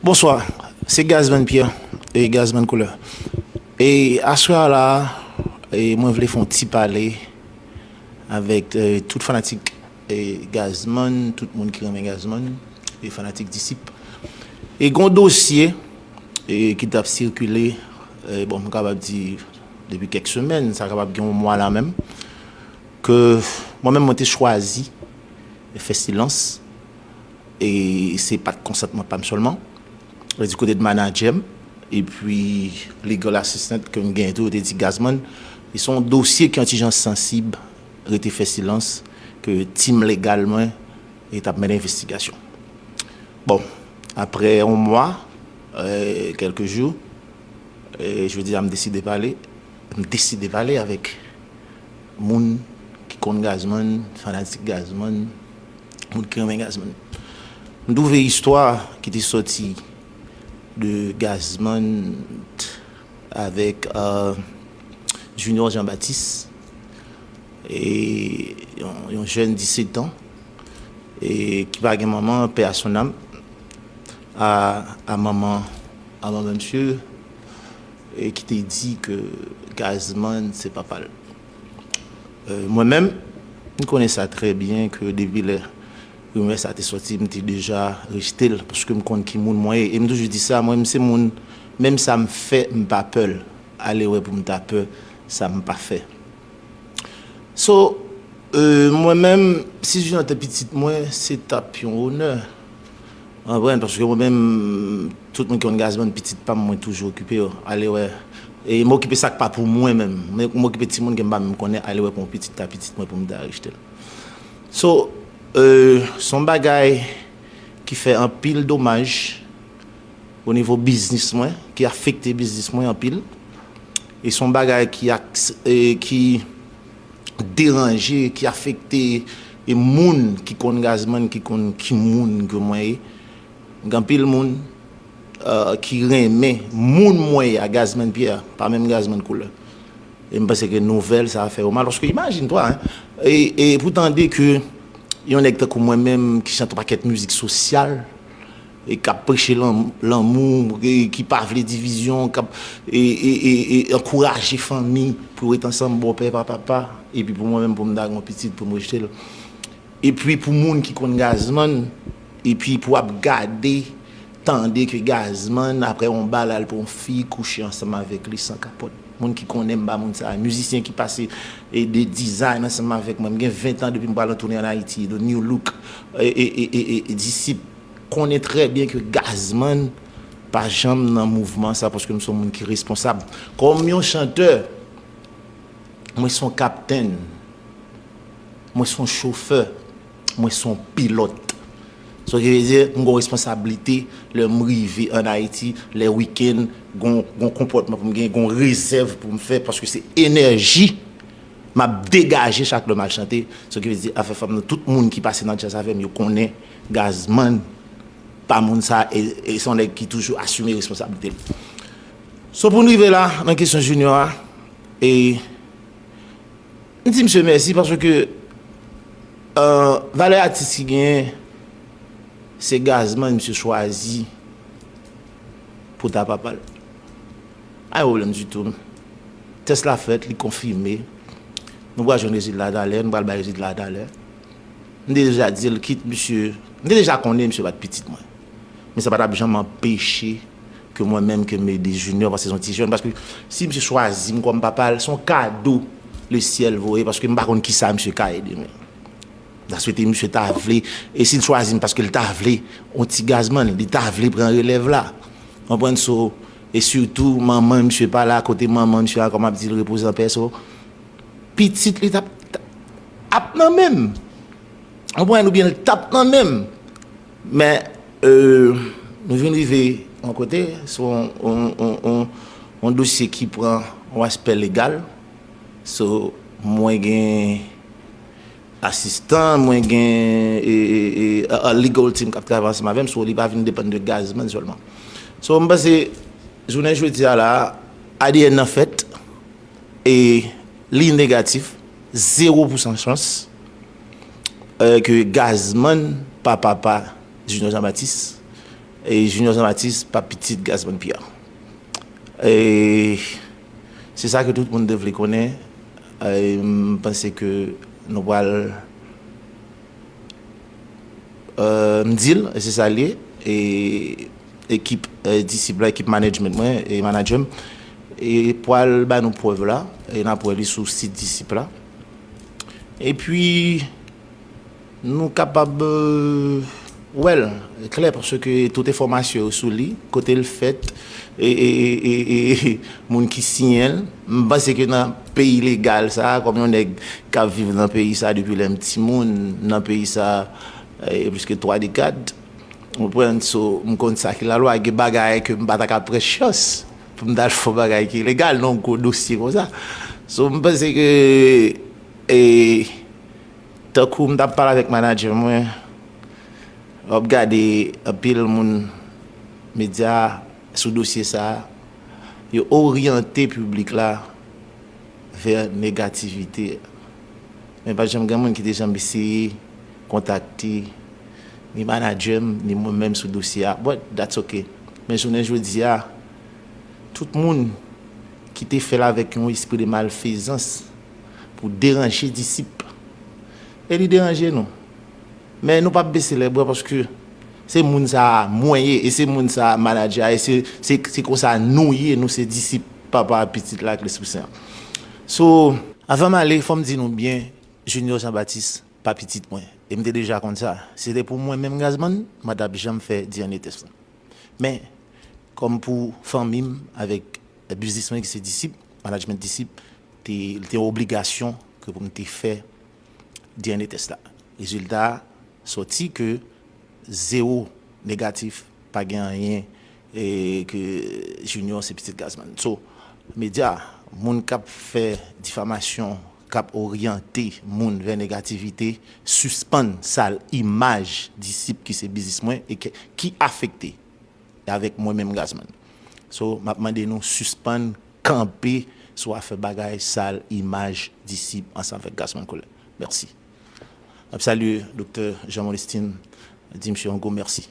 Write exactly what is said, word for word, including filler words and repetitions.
Bonswa, se Gazman Pierre e Gazman Koulè. E aswè a la, e mwen vle fè yon ti pale avèk, e, tout fanatik, e, Gazman, tout moun ki renmen Gazman, e fanatik Disip. E gon dosye, e, ki t ap sikile, e, bon, m kapab di depi kèk semèn, sa kapab gen yon mwa la menm, ke mwen menm mwen te chwazi fè silans, e se pa t konsantman pa m sèlman, e di kote de manadjè m, epi legal assistant ke m genyen tou, yo te di Gazman, e se yon dosye ki yon ti jan sansib, rete fè silans, ke tim legal mwen, e t ap mennen envestigasyon. Bon, aprè yon mwa, e, kèlke jou, e, jodi a m deside pale, m deside pale avèk moun ki konn Gazman, fanatik Gazman, moun ki renmen Gazman. M twouve istwa ki te sòti de Gazman avèk, e, Junior Jean Baptiste, e yon, yon jèn disèt an, e ki pa gen manman, paix à son âme, a, a manman, a manman misye, e ki te di ke Gazman se papa l. E, mwen menm, m konnen sa trè byen ke depi lè rimè sa te sòti, m te deja rejte l, paske m konn ki moun mwen ye. E m toujou di sa, mwen, m se moun, menm sa m fè, m pa pè l. Ale wè pou m ta pè sa m pa fè. So, e, mwen menm, si Junior te pitit mwen, se t ap yon onè. Ou konprann? Paske mwen menm, tout moun ki konn Gazman, pitit pa m, mwen toujou okipe yo. Ale wè. E m okipe sa k pa pou mwen menm. Men m okipe timoun ke m pa menm konnen, ale wè pou yon pitit ta pitit mwen pou m ta rejte l. So, e, se yon bagay ki fè anpil domaj o nivo biznis mwen, ki afekte biznis mwen anpil. E se yon bagay ki, e, ki deranje, ki afekte, e, moun ki konn Gazman, ki konn ki moun ke mwen ye. Gen anpil moun, e, ki renmen moun mwen ye a, Gazman Pierre, pa menm Gazman Koulè. E m panse ke nouvèl sa a fè yo mal. Paske imajine twa, en, e, e pou tande ke yon nèg tankou mwen menm ki chante yon pakèt mizik sosyal, e k ap preche lan-, lanmou, e ki pa vle divizyon, k ap, e, e, e, e ankouraje fanmi pou yo ret ansanm, bòpè, pa papa, epi pou mwen menm, pou m ta gen yon pitit, pou m rejte l. Epi pou moun ki konn Gazman, epi pou ap gade, tande ke Gazman, aprè yon bal, al pran yon fi, kouche ansanm avèk li san kapòt. Moun ki konnen m ba moun sa, mizisyen ki pase, e, de design ansanm avèk mwen. M gen ven tan depi m pral an toune ann Ayiti, The New Look, e, e, e, e, e, Disip konnen trè byen ke Gazman pa janm nan mouvman sa, paske m se yon moun ki responsab. Kòm yon chantè, mwen se yon kaptenn, mwen se yon chofè, mwen se yon pilòt. Sa ki vle di, m gen yon responsablite lè m rive ann Ayiti, lè wikenn, gon, gon konpòtman pou m gen, gon rezèv pou m fè, paske se enèji m ap degaje chak lè m al chante. Sa ki vle di, afè fanm nan, tout moun ki pase nan djaz avè m, yo konnen Gazman pa moun sa, e, e se yon nèg ki toujou asime responsablite l. So, pou n rive la, nan kesyon Junior a, e, m di misye mèsi paske, e, valè atis ki genyen, se Gazman misye chwazi pou ta papa l. Pa gen pwoblèm ditou. Tès la fèt, li konfime. Nou pral jwenn rezilta talè, nou pral bay rezilta talè. M te deja di l, kit misye, m te deja konnen misye pa t pitit mwen. Men sa pa t ap janm anpeche ke mwen menm ke m ede Junior, paske se yon ti jèn. Paske si misye chwazi m kòm papa l, se yon kado lesyèl voye, paske m pa konn kisa misye ka ye demen. M ta swete misye ta vle, e si l chwazi m paske l ta vle, yon ti Gazman, li ta vle pran relèv la. Konprann? So, e sitou, manman misye pa la, kote manman misye a, kòm ap di l, repoze an pè, so, pitit li t ap, t ap nan men m. Konprann? Oubyen l t ap nan men m. Men, e, nou vin rive yon kote, se yon, yon, yon, yon, yon dosye ki pran yon aspè legal. So, mwen gen asistan, mwen gen, e, e, e, a, a legal team k ap travay ansanm avè m, so li pa vin depann de Gazman sèlman. So, m panse, jounen jodi a la, A D N nan fèt, e li negatif, zewo pousan chans, e, ke Gazman pa papa Junior Jean Baptiste, E Junior Jean Baptiste pa pitit Gazzman Pierre. E se sa ke tout moun te vle konnen. E m panse ke nou pral, e, m di l, e se sa l ye. E ekip, e, disip la, ekip management mwen e manager m, e pral ba nou prèv la, e n ap wè li sou sit disip la. Epi nou kapab, e, wè l klè, paske tout enfòmasyon yo sou li, kote l fèt, e, e, e, e, e moun ki siyen l. M panse ke nan peyi legal sa, kòm yon nèg k ap viv nan peyi sa depi lè m timoun, nan peyi sa, e, plis ke twa dekad, ou konprann? So, m konn sa ki lalwa, gen bagay ke m pa ta ka pran chans pou m t al fè yon bagay ki ilegal nan yon gwo dosye konsa. So, m panse ke, e, tankou m t ap pale avèk manager mwen, w ap gade anpil moun medya sou dosye sa a, yo oryante piblik la vè negativite. Men pa t janm gen moun ki te janm eseye kontakte ni manager m, ni mwen menm sou dosye a. But that's ok. Men jounen jodi a, tout moun ki te fè l avèk yon espri de malfezans pou deranje disip, e li deranje nou. Men nou p ap bese lè bra paske se moun sa a mwen ye, e se moun sa a manager a, e se, se, se konsa nou ye, nou se disip Papa a, Pitit la ak Lespri Sen an. So, avan m ale, fò m di nou byen, Junior Jean Baptiste pa pitit mwen. E m te deja konn sa. Si se te pou mwen menm Gazzman, mwen t ap janm fè D N A test lan. Men, kòm pou fanmi m avèk biznis mwen ki se disip, management disip, te, li te yon obligasyon ke pou m te fè D N A test la. Rezilta a sòti ke zewo negatif, pa gen anyen, e ke Junior se pitit Gazzman. So, medya, moun k ap fè difamasyon, k ap oryante moun vè negativite, sispann sal imaj disip ki se biznis mwen e ke, ki afekte avèk mwen menm Gazzman. So, m ap mande nou sispann kanpe sou afè bagay sal imaj disip ansanm avèk Gazzman Collet. Mèsi. M ap salye Doktè Jean Molestin, di misye yon gwo mèsi.